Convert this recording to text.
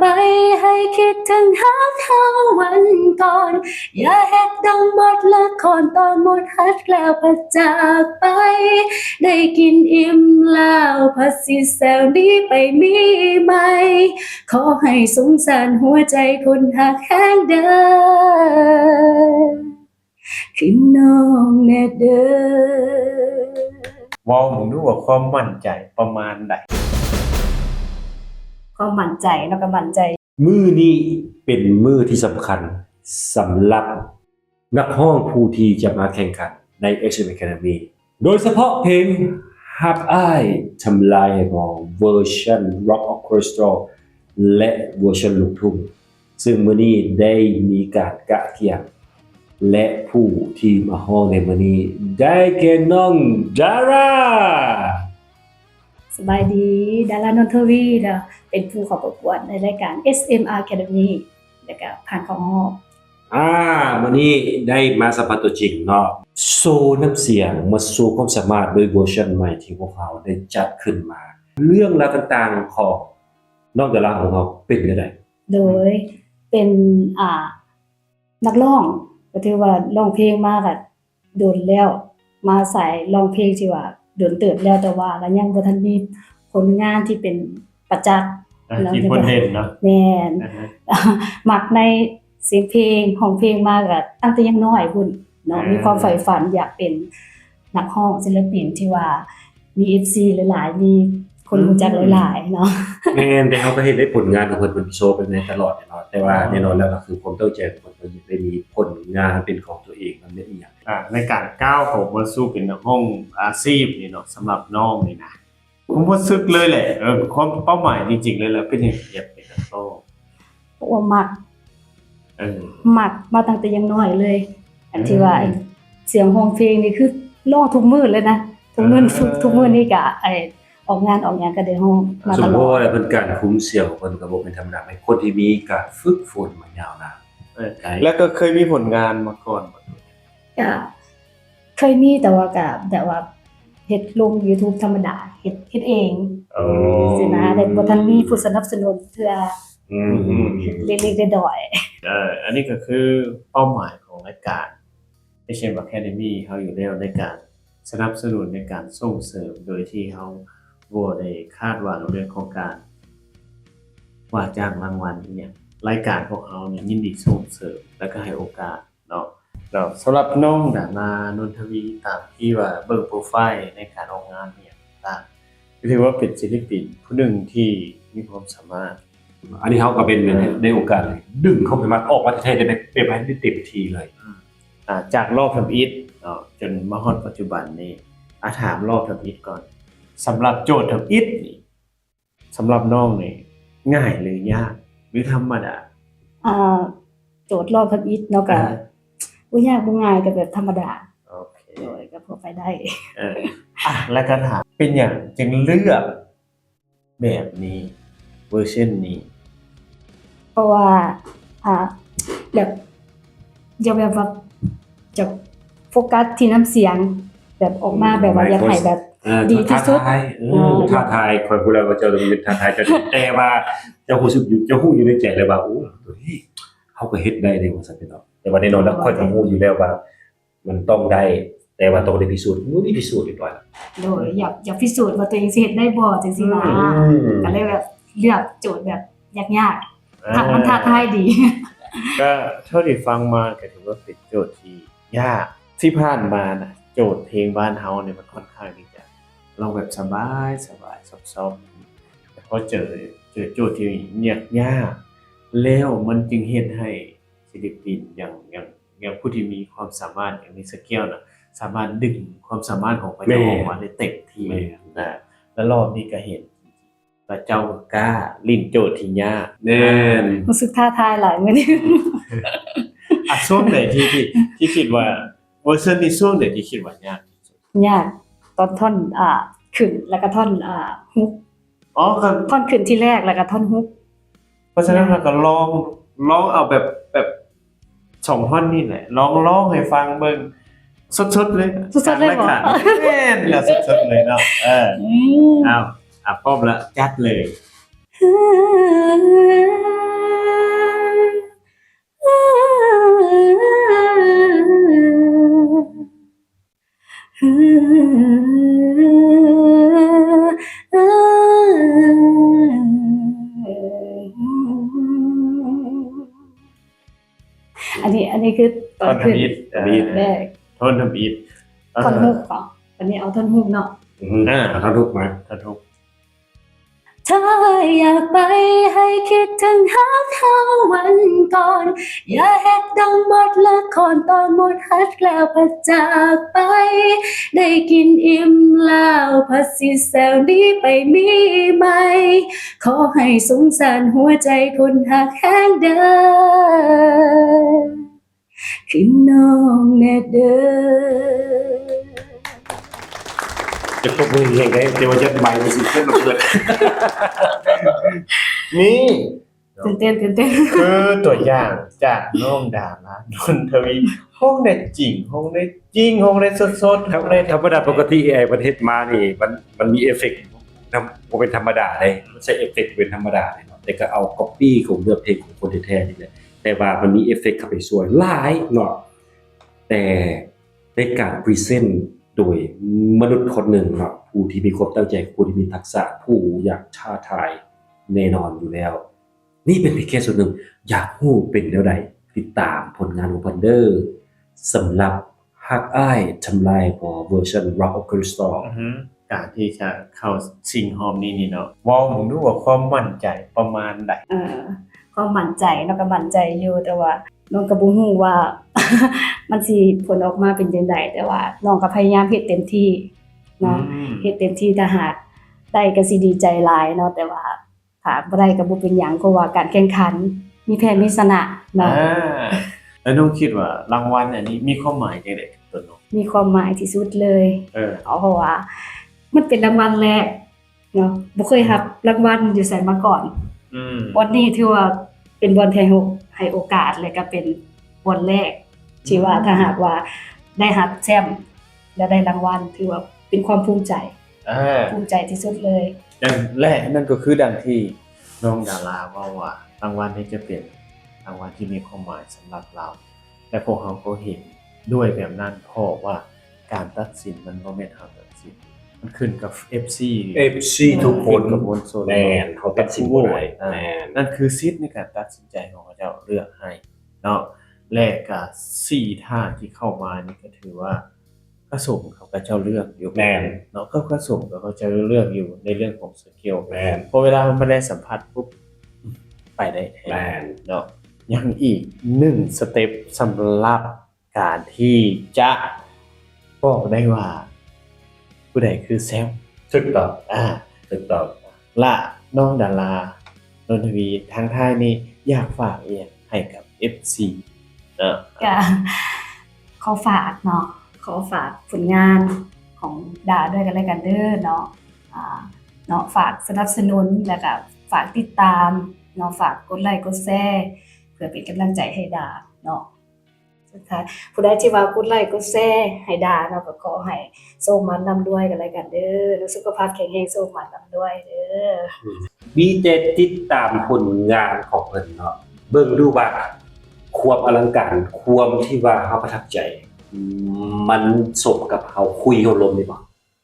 ໄປ ໃຫ້ຄິດເຖິງຮັກເຮົາວັນກ່ອນ ຢ່າເຮັດດັ່ງບົດລະຄອນ ຕອນໝົດຮັກແລ້ວພັດຈາກໄປ ໄດ້ກິນອີ່ມແລ້ວພັດຊິແຊວໜີໄປມີໃໝ່ ຂໍໃຫ້ສົງສານຫົວໃຈຄົນຮັກແຮງເດີ ຄືນ້ອງແນ່ເດີ. ເວົ້າເບິ່ງດູວ່າຄວາມໝັ້ນໃຈປະມານໃດ? ຄວາມໝັ້ນໃຈເນາະ ກະໝັ້ນໃຈ. ມື້ນີ້ເປັນມື້ທີ່ສຳຄັນສຳລັບນັກຮ້ອງຜູ້ທີ່ຈະມາແຂ່ງຂັນໃນ ເອັກເອັມ Academy ໂດຍສະເພາະເພງຮັກອ້າຍທຳລາຍໃຫ້ພໍ ເວີຊັນ Rock Orchestra ແລະ ເວີຊັນລູກທຸ່ງ ຊຶ່ງມື້ນີ້ໄດ້ມີການກະກຽມ ແລະ ຜູ້ທີ່ມາຮ້ອງໃນມື້ນີ້ໄດ້ແກ່ນ້ອງດາລາ. ສະບາຍດີ ດາລາ ນນທະວີ ເນາະ ເປັນຜູ້ເຂົ້າປະກວດໃນລາຍການ ເອັສເອັມ Academy ແລ້ວກະຜ່ານເຂົ້າຮອບ. ອາ ມື້ນີ້ໄດ້ມາສຳຜັດຕົວຈິງເນາະ ໂຊນ້ຳສຽງ ມາໂຊຄວາມສາມາດໂດຍເວີຊັນໃໝ່ທີ່ພວກເຮົາໄດ້ຈັດຂຶ້ນມາ. ເລື່ອງລາວຕ່າງໆຂອງນ້ອງດາລາຂອງເຮົາເປັນແນວໃດ? ໂດຍ ເປັນ ອ່າ ນັກຮ້ອງ ກໍຖືວ່າຮ້ອງເພງມາກະດົນແລ້ວ ມາສາຍຮ້ອງເພງທີ່ວ່າດົນເຕີບແລ້ວ ແຕ່ວ່າກະຍັງບໍ່ທັນມີຜົນງານທີ່ເປັນປະຈັກ ອ່າ ເນາະ ທີ່ຄົນເຫັນເນາະ. ແມ່ນ ອ່າຮະ ມັກໃນສຽງເພງ ຮ້ອງເພງມາກະຕັ້ງແຕ່ຍັງນ້ອຍພຸ້ນເນາະ ອ່າ ມີຄວາມໃຝ່ຝັນຢາກເປັນນັກຮ້ອງ ສິນລະປິນທີ່ວ່າມີເອັຟຊີຫຼາຍໆ ມີຄົນຮູ້ຈັກຫຼາຍໆເນາະ. ແມ່ນ ແຕ່ເຮົາກະເຫັນໄດ້ຜົນງານຂອງເພິ່ນ ເພິ່ນໂຊເປັນໃນຕະຫຼອດເນາະ ແຕ່ວ່າ ອືມ ແນ່ນອນແລ້ວກະຄືຄວາມຕັ້ງໃຈຂອງເພິ່ນ ເພິ່ນຢາກໄດ້ມີຜົນງານເປັນຂອງຕົວເອງນຳ ແມ່ນອີ່ຫຍັງ ອ່າ ໃນການກ້າວເຂົ້າມາສູ່ເປັນນັກຮ້ອງອາຊີບນີ້ເນາະ ສຳລັບນ້ອງນີ້ນະ ຄວາມຮູ້ສຶກເລີຍແຫຼະ ເອີ ຄວາມເປົ້າໝາຍຈິງໆເລີຍແຫຼະ ເປັນຫຍັງຢາກເປັນນັກຮ້ອງ? ເພາະວ່າມັກ ເອີ ມັກມາຕັ້ງແຕ່ຍັງນ້ອຍເລີຍ ອັນທີ່ວ່າ ເອີ ສຽງຮ້ອງເພງນີ້ຄືຮ້ອງທຸກມື້ເລີຍນະ ທຸກມື້ ເອີ ທຸກ ທຸກມື້ນີ້ກະ ໄອ້ ອອກງານອອກຫຍັງກະໄດ້ຮ້ອງມາຕະຫຼອດ. ສົມມຸດວ່າເພິ່ນ ການຄຸມສຽງຂອງເພິ່ນກະບໍ່ແມ່ນທຳມະດາ ເປັນຄົນທີ່ມີການຝຶກຝົນມາຍາວນານ. ເອີ ແລ້ວກະເຄີຍມີຜົນງານມາກ່ອນບໍ່? ກະເຄີຍມີ ແຕ່ວ່າກະແບບວ່າເຮັດລົງຢູທູບທຳມະດາ ເຮັດ ເຮັດເອງ ໂອ້ ຊີ້ນະ ແຕ່ບໍ່ທັນມີຜູ້ສະໜັບສະໜູນເທື່ອ ອືມ ເຮັດເລັກໆນ້ອຍໆ. ເອີ ອັນນີ້ກະຄືເປົ້າໝາຍຂອງລາຍການ ເອັສເອັມ Academy ເຮົາຢູ່ແລ້ວ ໃນການສະໜັບສະໜູນ ໃນການສົ່ງເສີມ ໂດຍທີ່ເຮົາບໍ່ໄດ້ຄາດຫວັງເລື່ອງຂອງການວ່າຈ້າງລາງວັນອີ່ຫຍັງ ລາຍການພວກເຮົານີ້ຍິນດີສົ່ງເສີມ ແລ້ວກະໃຫ້ໂອກາດເນາະ. ແລ້ວສຳລັບນ້ອງດາລາ ນົນທະວີ ຕາມທີ່ວ່າເບິ່ງໂປຣໄຟລ໌ໃນການອອກງານອີ່ຫຍັງຕ່າງໆ ກະຖືວ່າເປັນສິນລະປິນຜູ້ໜຶ່ງທີ່ມີຄວາມສາມາດ. ອັນນີ້ເຮົາກະເປັນ ອ່າ ໄດ້ໂອກາດດຶງເຂົ້າໄປ ມັກອອກມາແທ້ໆ ໄດ້ແບບ ແບບໃຫ້ໄດ້ເຕັມທີ່ເລີຍ. ອືມ ອ່າ ຈາກລອບທຳອິດເນາະ ຈົນມາຮອດປັດຈຸບັນນີ້ ອາ ຖາມລອບທຳອິດກ່ອນ ສຳລັບໂຈດທຳອິດນີ້ ສຳລັບນ້ອງນີ້ງ່າຍຫຼືຍາກ ຫຼືທຳມະດາ? ອ່າ ໂຈດລອບທຳອິດເນາະ ກະ ອ່າ ບໍ່ຍາກບໍ່ງ່າຍ ກະແບບທຳມະດາ. ໂອເຄ ໂດຍ ກະພໍໄປໄດ້. ເອີ ອ່າ ແລ້ວກະຖາມ ເປັນຫຍັງຈຶ່ງເລືອກ ແບບນີ້ ເວີຊັນນີ້? ເພາະວ່າ ອ່າ ແບບ ຢາກແບບວ່າ ຢາກໂຟກັສທີ່ນ້ຳສຽງ ແບບອອກມາ ອືມ ແບບວ່າຢາກໃຫ້ແບບ ເອີ ດີທີ່ສຸດ ທ້າທາຍ ເອີ ທ້າທາຍ. ຂ້ອຍຮູ້ແລ້ວວ່າເຈົ້າຕ້ອງເປັນທ້າທາຍ ເຈົ້າ ແຕ່ວ່າເຈົ້າຮູ້ສຶກຢູ່ ເຈົ້າຮູ້ຢູ່ໃນໃຈແລ້ວວ່າ ໂອ້ ໂຕນີ້ເຮົາກະເຮັດໄດ້ເດ້ວ່າຊັ້ນເນາະ. ແຕ່ວ່າແນ່ນອນແລ້ວ ຂ້ອຍກະຮູ້ຢູ່ແລ້ວວ່າ ມັນຕ້ອງໄດ້ ແຕ່ວ່າຕ້ອງໄດ້ພິສູດ. ມື້ນີ້ພິສູດຮຽບຮ້ອຍແລ້ວ. ໂດຍ ຢາກ ຢາກພິສູດວ່າຕົວເອງຊິເຮັດໄດ້ບໍ່ ຈັ່ງຊີ້ນະ. ອືມ ກະເລີຍແບບເລືອກໂຈດແບບຍາກໆ ອ່າ ມັນທ້າທາຍດີ. ກະເທົ່າທີ່ຟັງມາກະຖືວ່າເປັນໂຈດທີ່ຍາກ. ທີ່ຜ່ານມານະ ໂຈດເພງບ້ານເຮົານີ້ມັນຂ້ອນຂ້າງທີ່ຈະຮ້ອງແບບສະບາຍໆ ຊອບໆ ແຕ່ພໍເຈີ ເຈີໂຈດທີ່ຍາກໆ ແລ້ວມັນຈຶ່ງເຮັດໃຫ້ ສິນລະປິນ ຢ່າງ ຢ່າງ ຢ່າງຜູ້ທີ່ມີຄວາມສາມາດ ຢ່າງມີສະກິວນະ ສາມາດດຶງຄວາມສາມາດຂອງເຂົາເຈົ້າ ແມ່ນ ອອກມາໄດ້ເຕັມທີ່ ແມ່ນ ນະ. ແລະລອບນີ້ກະເຫັນວ່າເຈົ້າກ້າຫຼິ້ນໂຈດທີ່ຍາກ. ແມ່ນ ຮູ້ສຶກທ້າທາຍຫຼາຍມື້ນີ້. ອ່ະ ຊ່ວງໃດທີ່ ທີ່ ທີ່ຄິດວ່າ ເວີຊັນນີ້ ຊ່ວງໃດທີ່ຄິດວ່າຍາກທີ່ສຸດ? ຍາກຕອນທ່ອນ ອ່າ ຂຶ້ນ ແລ້ວກະທ່ອນ ອ່າ ຮຸກ. ອໍ ກະທ່ອນຂຶ້ນທີແລກ ແລ້ວກະທ່ອນຮຸກ. ເພາະສະນັ້ນ ເຮົາກະລອງ ລອງເອົາແບບ ແບບສອງທ່ອນນີ້ແຫຼະ ລອງຮ້ອງໃຫ້ຟັງເບິ່ງສົດໆເລີຍ ສົດໆເລີຍບໍ? ແມ່ນແລ້ວ ສົດໆເລີຍເນາະ. ເອີ ອືມ ອ້າວ ອ່ະ ພ້ອມລະ ຈັດເລີຍ. ອັນນີ້ ອັນນີ້ຄືຕອນຂຶ້ນ ທ່ອນທຳອິດ ເອີ ແລະ ທ່ອນທຳອິດ ທ່ອນຮຸກເນາະ ອັນນີ້ເອົາທ່ອນຮຸກເນາະ ອື ອ່າ ເອົາທ່ອນຮຸກມາ ທ່ອນຮຸກ. ເທາຢາກໄປໃຫ້ຄິດເຖິງຮັກເຮົາວັນກ່ອນ ຢ່າເຮັດດັ່ງບົດລະຄອນ ຕອນໝົດຮັກແລ້ວພັດຈາກໄປ ໄດ້ກິນອີ່ມແລ້ວພັດຊິແຊວໜີໄປມີໃໝ່ ຂໍໃຫ້ສົງສານຫົວໃຈຄົນຮັກແຮງເດີ ຄືນ້ອງແນ່ເດີ. ຈະປົບມືແຮງໄດ້ ແຕ່ວ່າຍັດໄມມັນຊິເຄື່ອນລະເບີດ ນີ້ ຕື່ນເຕັ້ນ ຕື່ນເຕັ້ນ ຄືຕົວຢ່າງຈາກນ້ອງດາລາ ດົນທະວີ ຮ້ອງໄດ້ຈິງ ຮ້ອງໄດ້ຈິງ ຮ້ອງໄດ້ສົດໆ ທຳ ທຳມະດາປົກກະຕິ ເອໄອ ມັນເຮັດມານີ້ ມັນ ມັນມີເອເຟັກນຳ ບໍ່ເປັນທຳມະດາເດ້ ມັນໃຊ້ເອເຟັກບໍ່ເປັນທຳມະດາເດ້ເນາະ ແຕ່ກໍເອົາກັອບປີ້ຂອງເນື້ອເພງຂອງຄົນແທ້ໆນີ້ແຫຼະ ແຕ່ວ່າມັນມີເອເຟັກເຂົ້າໄປຊ່ວຍຫຼາຍເນາະ ແຕ່ ໃນການພຣີເຊັນໂດຍມະນຸດຄົນໜຶ່ງເນາະ ຜູ້ທີ່ມີຄວາມຕັ້ງໃຈ ຜູ້ທີ່ມີທັກສະ ຜູ້ຢາກທ້າທາຍແນ່ນອນຢູ່ແລ້ວ. ນີ້ເປັນພຽງແຄ່ສ່ວນໜຶ່ງ ຢາກຮູ້ເປັນແນວໃດ ຕິດຕາມຜົນງານຂອງເພິ່ນເດີ ສຳລັບຮັກອ້າຍທຳລາຍບໍ່ ເວີຊັນ Rock of Crystal. ອື ການທີ່ຈະເຂົ້າຊິງຮອບນີ້ນີ້ເນາະ ເວົ້າເບິ່ງດູວ່າຄວາມໝັ້ນໃຈປະມານໃດ? ເອີ ຄວາມໝັ້ນໃຈເນາະ ກໍໝັ້ນໃຈຢູ່ ແຕ່ວ່າ ນ້ອງກໍບໍ່ຮູ້ວ່າ ມັນຊິຜົນອອກມາເປັນຈັ່ງໃດ ແຕ່ວ່ານ້ອງກໍພະຍາຍາມເຮັດເຕັມທີ່ເນາະ ອືມ ເຮັດເຕັມທີ່ ຖ້າຫາກໄດ້ກໍຊິດີໃຈຫຼາຍເນາະ ແຕ່ວ່າຖ້າບໍ່ໄດ້ກໍບໍ່ເປັນຫຍັງ ເພາະວ່າການແຂ່ງຂັນມີແພ້ມີຊະນະເນາະ. ອາ ແລ້ວນ້ອງຄິດວ່າລາງວັນອັນນີ້ມີຄວາມໝາຍຈັ່ງໃດກັບຕົວນ້ອງ? ມີຄວາມໝາຍທີ່ສຸດເລີຍ ເອີ ເພາະວ່າມັນເປັນລາງວັນແລກ ເນາະ ບໍ່ເຄີຍຮັບລາງວັນຢູ່ໃສມາກ່ອນ ອືມ ບ່ອນນີ້ຖືວ່າເປັນບ່ອນທີ່ໃຫ້ໂອກາດ ແລະກໍເປັນບ່ອນແລກທີ່ວ່າ ອືມ ຖ້າຫາກວ່າໄດ້ຮັບແຊ້ມ ແລະໄດ້ລາງວັນ ຖືວ່າເປັນຄວາມພູມໃຈ ເອີ ພູມໃຈທີ່ສຸດເລີຍ ແລະນັ້ນກໍຄືດັ່ງທີ່ນ້ອງດາລາເວົ້າວ່າ ລາງວັນນີ້ຈະເປັນລາງວັນທີ່ມີຄວາມໝາຍສຳລັບລາວ ແລະພວກເຮົາກໍເຫັນດ້ວຍແບບນັ້ນ ເພາະວ່າການຕັດສິນມັນບໍ່ແມ່ນເຮົາຕັດສິນ ມັນຂຶ້ນກັບເອັຟຊີ ເອັຟຊີທຸກຄົນ ກັບມວນຊົນ ແມ່ນ ເຮົາຕັດສິນບໍ່ໄດ້ ອາ ແມ່ນ ນັ້ນຄືສິດໃນການຕັດສິນໃຈຂອງເຂົາເຈົ້າເລືອກໃຫ້ເນາະ ແລະກະສີ່ທ່ານທີ່ເຂົ້າມານີ້ກໍຖືວ່າ ກະສົມເຂົາເຈົ້າເລືອກຢູ່ ແມ່ນ ເນາະ ກໍກະສົມເຂົາເຈົ້າເລືອກຢູ່ໃນເລື່ອງຂອງສະກິວ ແມ່ນ ເພາະເວລາເຮົາມາໄດ້ສຳຜັດປຸບ ໄປໄດ້ແທ້ ແມ່ນ ເນາະ ຍັງອີກໜຶ່ງສະເຕັບສຳລັບ ການທີ່ຈະບອກໄດ້ວ່າຜູ້ໃດຄືແຊ້ມ ຖືກຕ້ອງ ອາ ຖືກຕ້ອງ ລະນ້ອງດາລາ ດົນທະວີ ທາງທ້າຍນີ້ຢາກຝາກອີ່ຫຍັງໃຫ້ກັບເອັຟຊີເນາະ? ກະຂໍຝາກເນາະ ຂໍຝາກຜົນງານຂອງດາດ້ວຍກັນແລະກັນເດີເນາະ ອາ ເນາະ ຝາກສະໜັບສະໜູນ ແລະກະຝາກຕິດຕາມເນາະ ຝາກກົດໄລ້ກົດແຊ ເພື່ອເປັນກຳລັງໃຈໃຫ້ດາເນາະ. ສຸດທ້າຍ ຜູ້ໃດທີ່ວ່າກົດໄລ້ກົດແຊໃຫ້ດາເນາະ ກໍຂໍໃຫ້ໂຊກໝານລ່ຳລວຍກັນແລະກັນເດີ ສຸຂະພາບແຂງແຮງ ໂຊກໝານລ່ຳລວຍເດີ. ມີແຕ່ຕິດຕາມຜົນງານຂອງເພິ່ນເນາະ ເບິ່ງດູວ່າຄວາມອະລັງການ ຄວາມທີ່ວ່າເຮົາປະທັບໃຈ ມັນສົມກັບເຮົາຄຸຍເຮົາລົມນີ້ບໍ່?